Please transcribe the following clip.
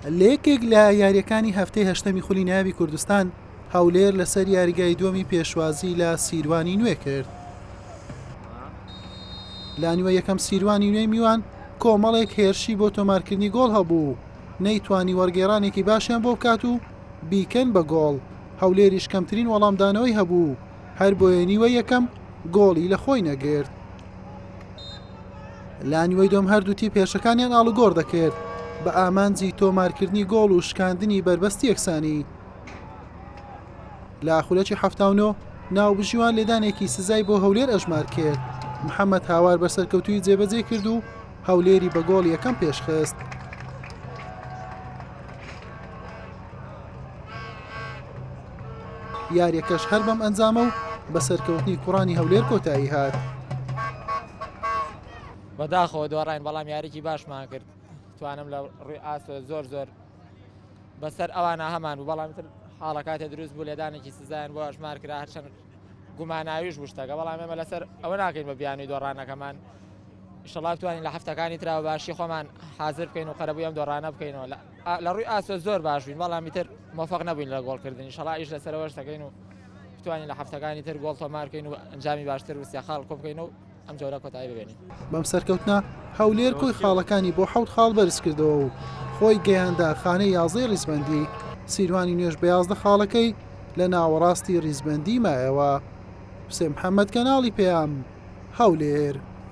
لە یەکێک لە یارییەکانی هەفتەی هەشتەمی خولی نایابی کوردستان، هەولێر لەسەر یاریگای دووەمی پێشوازی لە سیروانی نوێ کرد. لە نیوەی یەکەم سیروانی نوێی میوان کۆمەڵێک هێرشی بۆ تۆمارکردنی گۆڵ هەبوو و نەیتوانی وەرگێڕانێکی باشیان بۆ بکات و بیکەن بە گۆڵ، هەولێریش کەمترین وەڵامدانەوەی هەبوو و هەربۆیە نیوەی یەکەم گۆڵی لە خۆی نەگرت. لە نیوەی دووەم هەردوو تیپ هێرشەکانیان ئاڵوگۆڕ دەکرد بە ئامانجی تۆمارکردنی گۆڵ و شکاندنی بەربەستی یەکسانی. لە خولەکی 79 ناوبژیوان لێدانێکی سزای بۆ هەولێر ئەژمار کرد، محەممەد هاوار بە سەرکەوتوویی جێبەجێ کرد و هەولێری بە گۆڵ یەکەم پێشخست. یاریەکەش هەر بەم ئەنجامە و بە سەرکەوتنی کوڕانی هەولێر کۆتایی هات. بەداخەوە دۆڕاین بەڵام یاریکی باشمان کرد توانم لە ڕووی ئاسۆ زۆر زۆر بەسەر ئەوانە هەمان بوو بەڵام تر حاڵەکاتێ دروست بوو لێدانێکی سزایان بۆ ئەژمار کرا هەرچەند گوماناویش بوو شتەکە بەڵام ئێمە لەسەر ئەوە ناکەین بە بیانوی دۆڕانەکەمان ئیشەڵا بتوانین لە هەفتەکانی ترا باشی خۆمان حاضر بکەین و قەرەبووی ئەم دۆڕانە بکەینەوە لە ڕووی ئاسۆ زۆر باش بووین بەڵام ئیتر مۆفەق نەبووین لە گۆڵکردن ئیشەڵا ئیش لەسەرەوەش دەکەین و بتوانین لە هەفتەکانی تر گۆڵ تۆمار بکەین و ئەنجامی باشتر و سێ خاڵ کۆ بکەین و ئەم جۆرە کۆتایی ببێنین. بەم سەرکەوتنە هەولێر کۆی خاڵەکانی بۆ حەوت خاڵ بەرزکردەوە و خۆی گەیاندە خانەی یازدەی ریزبەندی، سیروانی نوێش بە 11 خاڵەکەی لە ناوەڕاستی ریزبەندی مایەوە. حوسێن محەمەد کەناڵی پەیام، هەولێر.